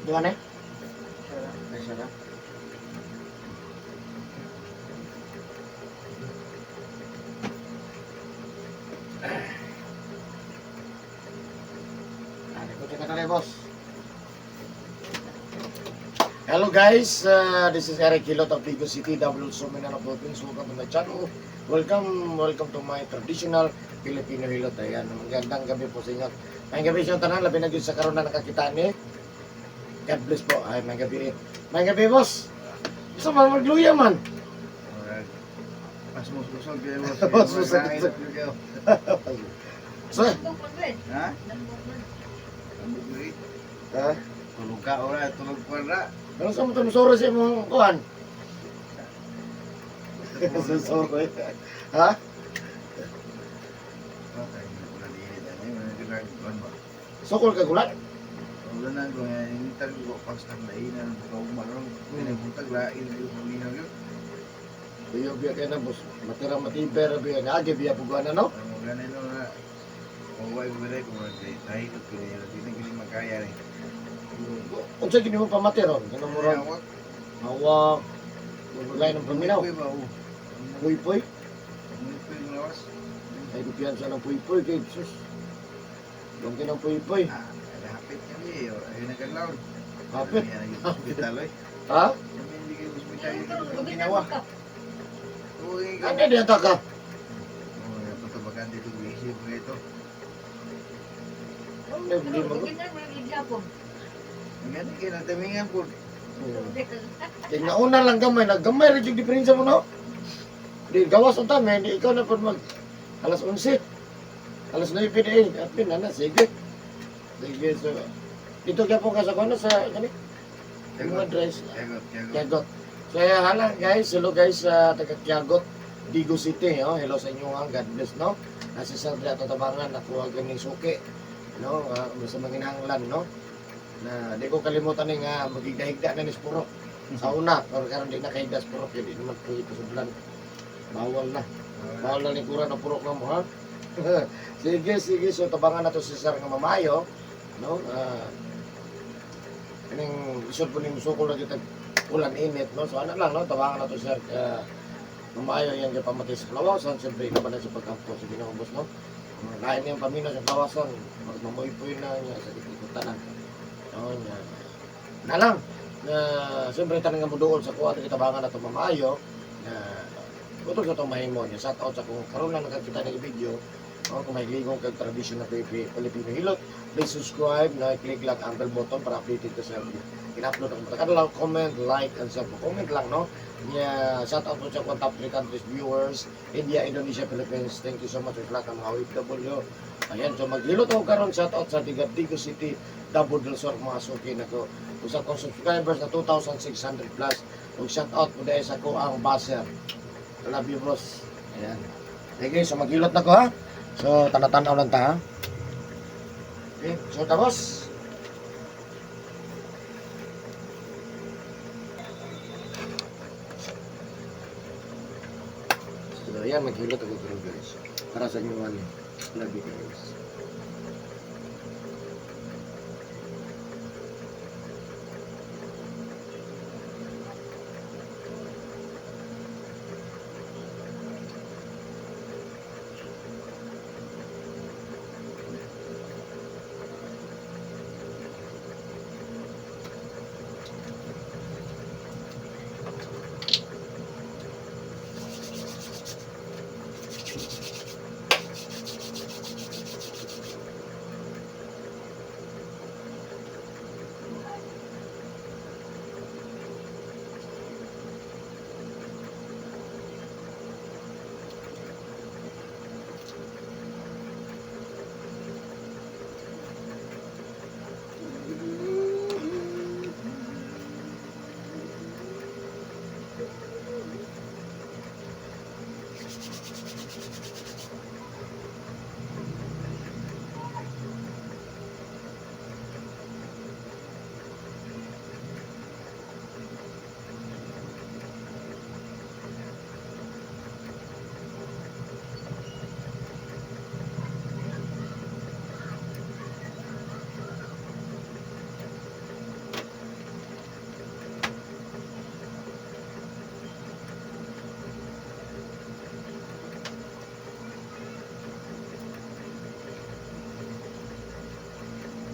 Duha na? Ay, siya na. Ah, kutsa ka tayo, boss. Hello guys, this is Eric Hilot of Vigo City, W Suminano, Philippines. Welcome to my channel. Welcome, welcome to my traditional Filipino Hilot. Ayan, magandang gabi po sa inyo. May gabi sa tanan, labi na gyud sa karon na nakakita ni. God bless po. Ay, may gabi. May gabi, boss. Gusto man magluya man. Alright. Mas musmusog kayo, boss. Mas musog. Kayo. So, Ha? Lambok man. Lambok na rin. ha? Tulog ka, ora. Tulog ka ra. Ano sa mo tumsuro sa imong kuan? Sorry. Ha? Sukol ka gulat? Wala na ko nga initag ko pastang lainan ko maron buntag lain yung paminaw yun. Iyo biya kay na boss. Matira matiber biya na agi biya puguan no. Ang mga ganun na maway ko rin kung tayo ko kaya di na gini makaya rin. Unsa gini mo pamatiron? Kanang murag Hawak. hawak. Murag ng paminaw. Puy ba o? Puy-puy. Puy ng lawas. Ay kumpiyansa ng puy-puy kay sus. Dong ng puy-puy. Ah, hapit kami. Ayun na kaglaw. Hapit. Hospital oy. Ha? Hindi kayo hospital Pero yung lugin na ginawa. ka. Uy, ikaw. Ano diya ta ka? Oh, patabagan dito isip ko ito. Ano Pero di mo? lugin na mo gyapon. Ang gani kayo natamingan po. Kay nauna lang gamay, naggamay ra jud diferensya mo no. Di gawas unta man, di ikaw na pud mag alas 11. Alas 9 di apin na na sige. Sige so dito gyapon ka sa kuno sa kani? Yung address. Kiyagot, kiyagot. Kiagot. So ayan, hala guys, hello guys sa taga Kiagot, Digo City, oh. Hello sa inyo ha. God bless no. Nasa sa Dre Tabangan nakuha ganing suki no, sa manginahanglan no. Na di ko kalimutan ni nga magigdahigda na ni Spurok sa una, pero karon di na kahigda sa Purok, di naman pwede pasudlan. Bawal na. Bawal na lingkuran ang purok na mo ha. Sige, sige. So tabangan na to si Sir nga mamayo no. Kaning isod po ning musukol na kita ulan init no. So ano lang no, tabangan na to sir mamayo yang gipamatay sa kalawasan, siyempre laban na sa pagkampo sa Ginoo boss no. Lain niyang pamina sa kalawasan, magmamoy-poy na niya sa tanan. No, niya. Na lang na siyempre tanan nga moduol sa kuha diri tabangan na to mamayo na utol sa itong mahimo niya. Shout out sa kung karon lang nakakita ng video, no, kung may ligong kag tradition na Filipino Hilot, please subscribe na click lang ang bell button para updated ka sa in-upload ang mga kadalaw, comment, like, and sub. Comment lang, no? Niya, shout out po sa akong top 3 countries viewers, India, Indonesia, Philippines. Thank you so much sa lahat ng mga OFW. Ayan, so maghilot ako karon, shout out sa Digadigo City, Davao del Sur, mga suki na ko. Kung sa akong subscribers na 2,600 plus, ug shout out po dahil sa ko ang baser. I love you, boss. Ayan. Sige, so maghilot na ko ha. So, tanatanaw lang ta ha. Okay, so tapos. So, ayan, maghilot ako karon guys. Para sa inyo ano. Love you guys.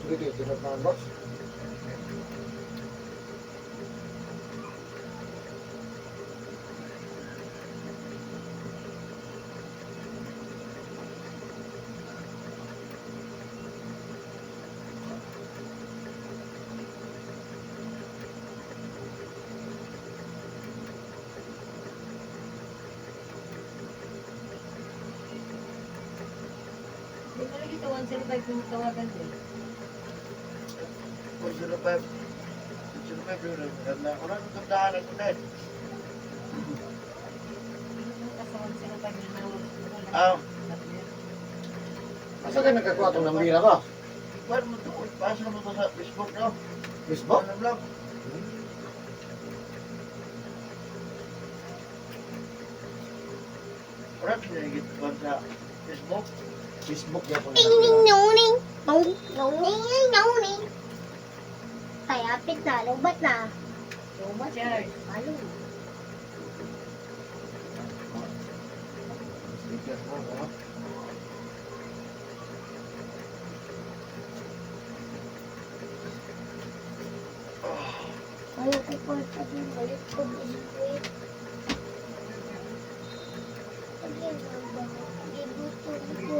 Libre dito, tinatawag, boss. Di ba lagi ito 105 yung tawagan din? 105. 105 yun. Ganda. Wala nang tandaan ako na eh. Sa 105 na nawag. Ah. Asa ka nagkakuha itong nambira ba? Kuwan mo to. Pasa mo to sa Facebook, no? Facebook? Ano vlog? Wala pinagigit ko sa Facebook. Facebook niya po. Ding ding dong ding. Dong dong ding ding dong ding. Kaya apit na, lubat na. So much, Charles. Alo. Stickers mo, no? Ayaw ko pa sabi, balik ko biskuit. Sige, baba. Gigutom ko.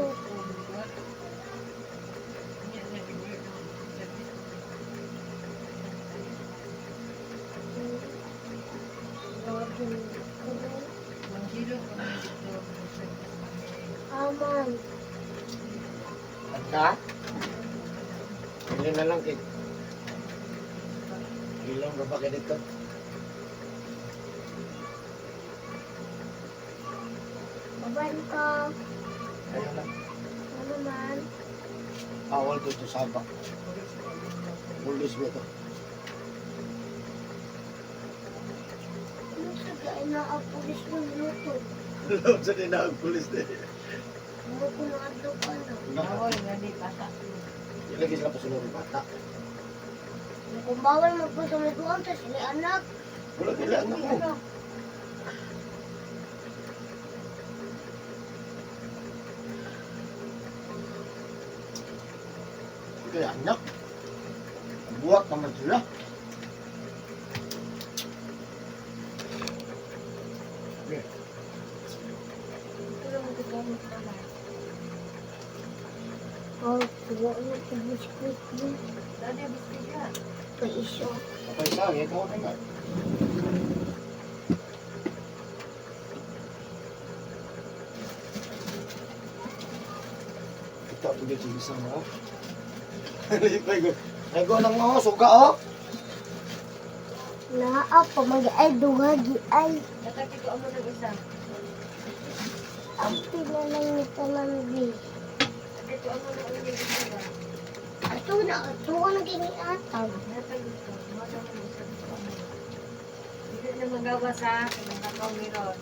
Aman. Ka? Hindi na lang kay. Ilong ba ba dito? Baban ka. Ayaw lang. Ano man? Bawal dito sa bak. Pulis ba ito? Ano sa gaya na ang pulis ng luto? Alam sa dinahag pulis na eh. Ano ko na ka na? Bawal nga di bata. Ilagay sila pa sa loob ng bata. Kung bawal magpo sa may buwan, tas sila anak. Wala nila anak ko. Ano? Kaya anak. Buwak naman sila. Oh, kuha mo sa biskuit mo. Dati biskuit ka. Paiso. Okay, sa ikaw na nga. Kita po dito yung isang mo. Lipay ko. Ay, go lang mo, suga oh. Naa pa mag ay duha gi ay. Natagti ko amo ng isa. Ang pila lang ni tanan bi. Natagti ko amo ng isa ba. Ato na ato na gini atag. Natagti ko. Mata mo isa ko amo. Hindi na magawa sa mga meron.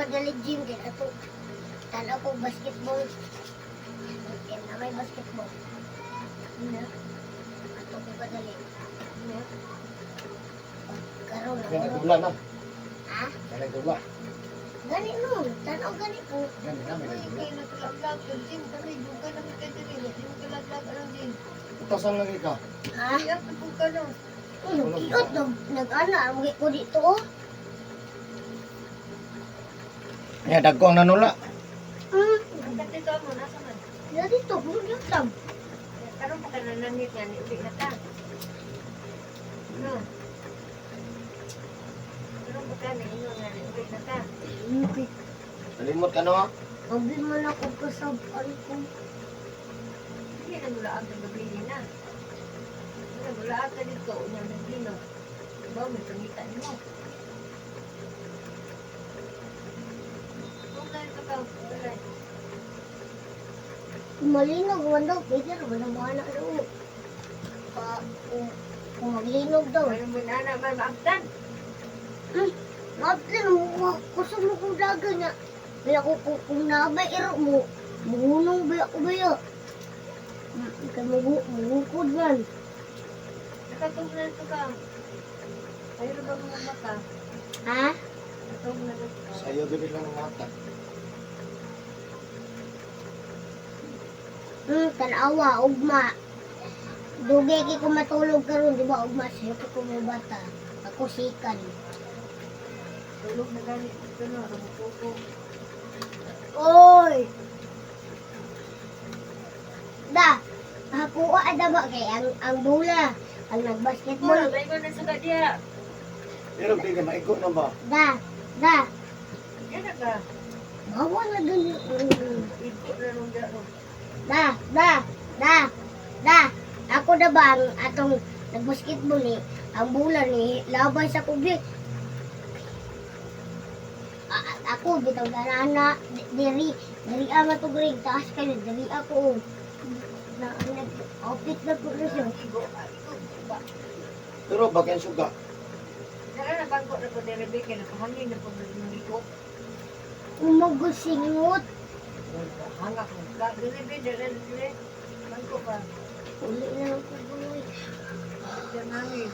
kadali gym kay ato. Tanaw ko basketball. Kaya na may basketball. Na. Ato ko kadali. Na. Karon Kaya na. nagdubla na. Ha? Kaya nagdubla. Gani no, tanaw gani ko. Gani na, may Uy, nagdubla. kay nakalaglag ang gym kami duga na kay diri, di mo kalaglag ang gym. Utasan lagi ka. Ha? Iya tubog ka no. Nagkiot nag nag-ana ang ko dito oh. Ya, dagko ang nanula. Ang katito mo nasa man. Ya dito, kung tam. Karon pa ka nanangit nga ni uli na ka. No. Karon pa ka niingon nga ni uli na ka. Okay. Nalimot ka no? Abi man ako kasab ay ko. Hindi na mulaag ang gabi na. Wala mulaag ka dito unya naglino. Diba may pangita nimo. Kung dahil ka ka, wala. Malinog man daw, pwede ra man ang mga daw. Pa, kung maglinog daw. Wala mo na naman maabtan. Maabtan mo, kusog mo kung dagan niya. Kaya kung nabay iro mo, muhunong ba ako ba yun? Kaya mugukod man. Nakatog na ito ka. Ayaw ba mga mata? Ha? Nakatog na ito ka. Sayo gid lang ang mata. Tanawa, ugma. Dugay kay ko matulog karon, di ba ugma sayo ko kumubata. Ako sikan. Tulog na gani ito no, rumukuko. Oy! Da, ako ada ba kay ang bola, ang nagbasketball. Wala, ba na sa kadya? Pero di ka maigo na ba? Da, da, Yan na ka. bawa na dun. Igo na nung daro. Da, da, da, da. Ako na ba ang atong nagbasketball ni, ang bola ni labay sa kubik. Ako bitaw na diri diri ang atong ring taas kayo diri ako oh. Na nag outfit na po na siya. Igo, igo. Ba? Pero bagay suga. Dara na bangko na po dere kay nakahangin na po ng igo. Umagusingot. Hangak mo ka. Dere be, dere dere. Bangko pa. Uli na ako guloy. Diyan hangin.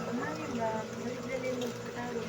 Ang hangin ba? Dali-dali mo talo.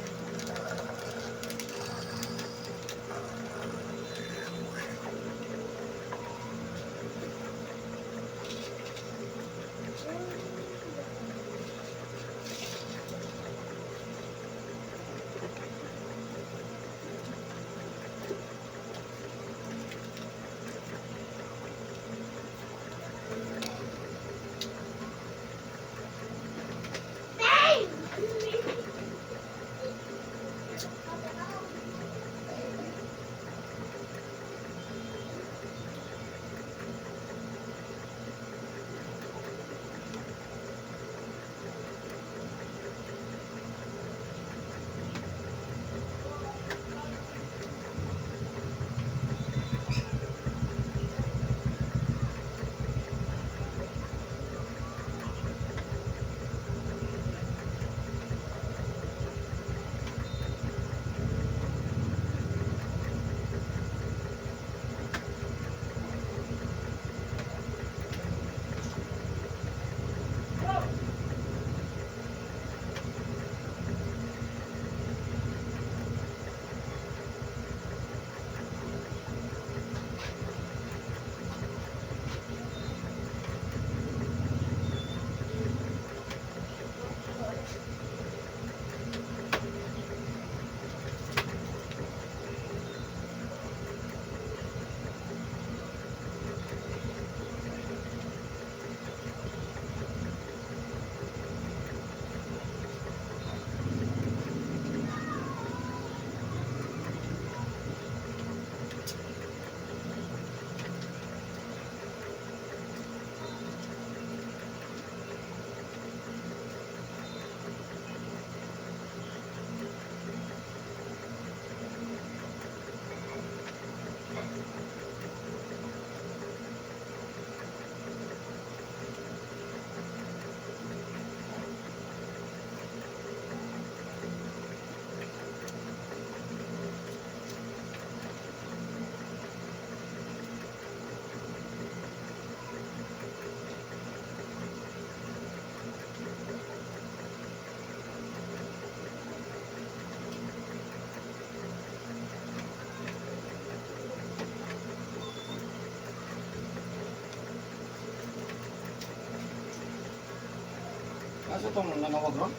Asa tong nanawag ron?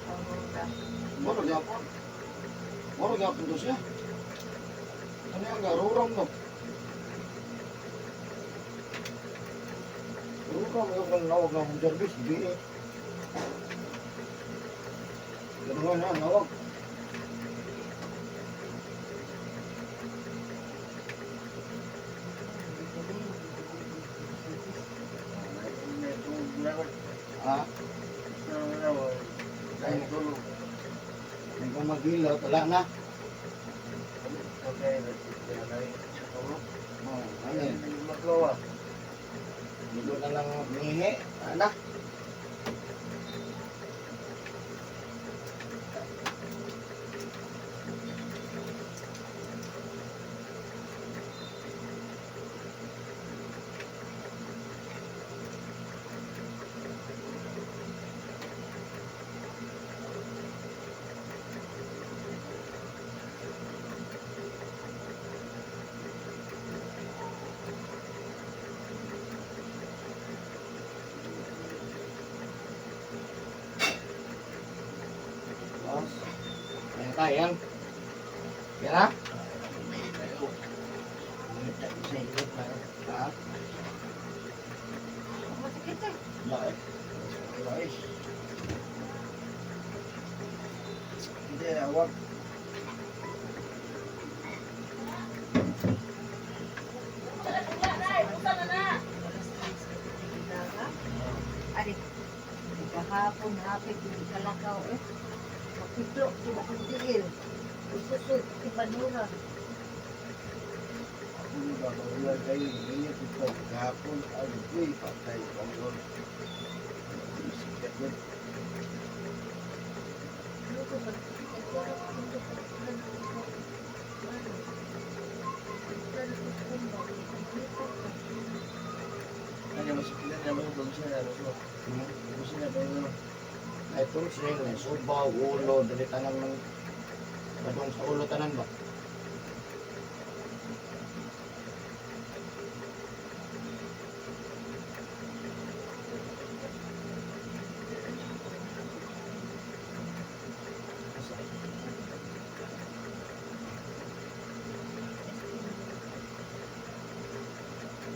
Aurora. Moro gyapon. Moro gyapon to siya. Ano yung garuram no? Ruram yung nanawag ng home service, BA. Ganun nga na, nawag. Ha? Dahil tulog. May kung maghilot, wala na. Oh, ano yun? Magawa. Hindi na lang mihi. Anak. Boss. Kaya tayo yan. Pera? Ha? Masakit eh. Bakit? Guys. Hindi, awag. Ari, kahapon hapit yung kalakaw eh. Makitlo, sila kong diil. Ususod, ipanura. Ako ni Baba kayo, init ito. Kahapon, agoy, patay. Pangol. Sikat yan. Ano ko ba? Nagkurap ko ito, pagkulan ko ito. Ano? Pagkulan ko ito, pagkulan ko ito. Kanya mas kanya mas siya na so. Hmm? Siya na ba Ay, puro siya yun eh. Subaw, ulo, dali tanan ng... Badong sa ulo tanan ba?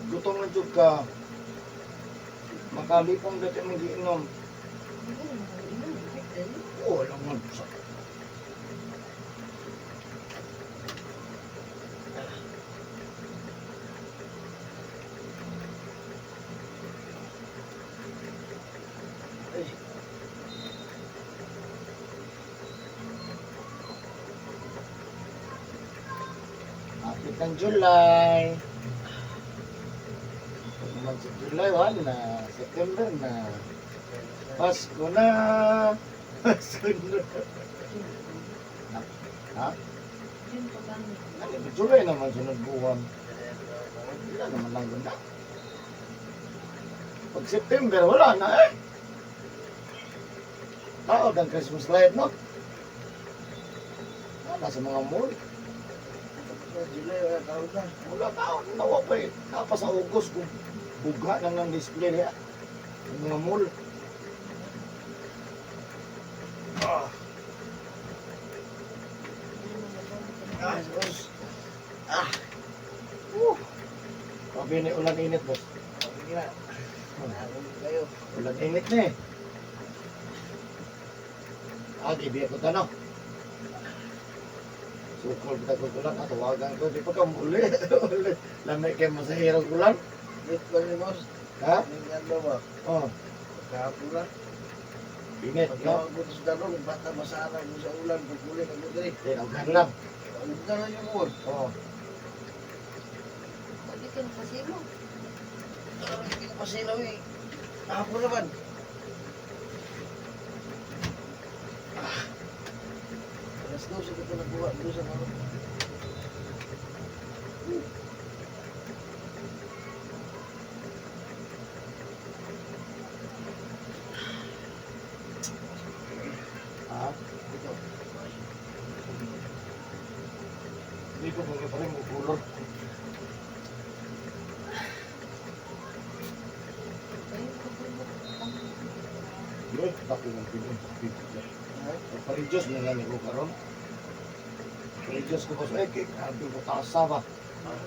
Gutom na jud ka. Makalipong dati magiinom. Hindi naman inom, eh. Oo, alam mo. Hapit ng July. Pag naman sa July, wala na. September na. Pasko na. Pasko na. Ha? Yun pa ba niya? Ano, July naman sunod buwan. Wala naman lang ganda. Pag September, wala na eh. Tawag ang Christmas light, no? Wala sa mga mall. July wala taon na. Wala tao, nawa pa eh. Napa sa August, kung buga na ng display niya. Ang mga mall. Ah, Ah, sus. Sabi ni ulan init, boss. Sige na. Kayo. Ulan init na eh. Ah, di biya ko tanaw. Sukol kita ko ulan, at tawagan ko. Di pa ka muli. Uli. Lamay kayo masahirang ulan. Wait ko ni boss. Ha? Ning ano ba? Oh, Kahapon na. init, no? Pagkawag ko sa darong, bata masana ko sa ulan, pagkulit ako diri. Di, ugan lang. Ugan na yung boss. Oh, Pwede ka na pasilo. Hindi ko pasilaw eh. Kahapon naman. Ah. Alas 12 ko ito nakuha. Doon sa mga. ha? Ito. Hindi ko pa rin kulor. Eh, dako ng pili. Ha? Nagpa-reduce na nga ni ko karon. Reduce ko boss. Eh, kay grabe ko tasa ba. Ah.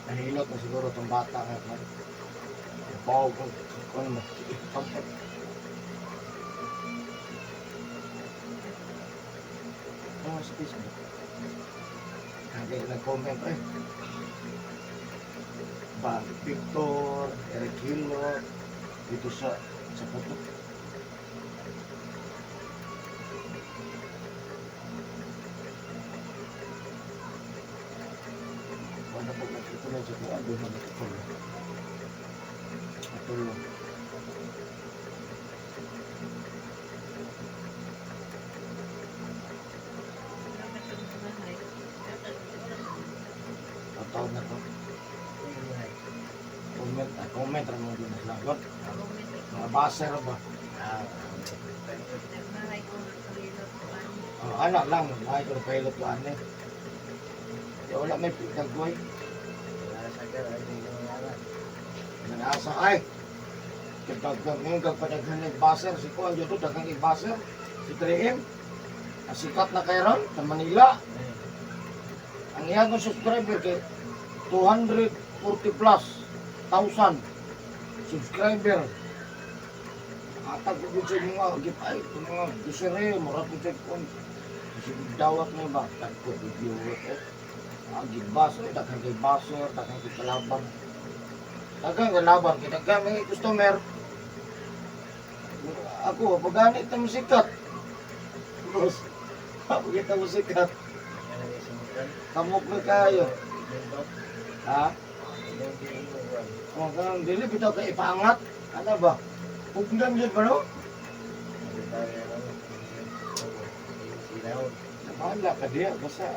Nahilot na siguro itong bata nga. No? Baw ko. Ano mo? Kampot. Oh, sa Facebook. Kaya nag-comment eh. Ba, Victor, Eric Hilot, dito sa puto. Wala po nagtutuloy sa kuha, doon na natutuloy. Natuloy. Ang tawag na to. Comment, ah, comment ra mo din sila. God, mga baser ba? Ah, Oh, anak lang, ay ko pilot ko ani. Di wala may pitagway. Nasa ka, ay yung mga Nangasa ay. Kaya ngayon kag padaghan ng baser si kuan jud daghang i-baser si 3M. Ang sikat na kay ron sa Manila. Ang iyang subscriber kay 240 plus thousand subscriber. Atag ko gud sa mga gipay, mga gisere, mura po sa kun. Sige dawat mo ba tagko video eh. Ang gibas, eh, daghang kay baser, daghang kay kalaban. Daghang kalaban kay daghang may customer. Ako, pag ganit na musikat. Boss, ako kita musikat. Kamok na kayo. Ha? Kung kang dili bitaw kay ipangat, ano ba? Pugnan jud ba no? Bahala ka diya basta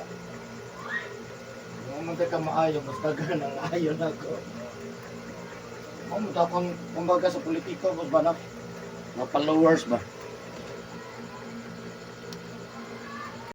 Hindi man ka maayo, basta ganang ayo na ko. Kung ta kung kumbaga sa politiko, boss ba na mga followers ba?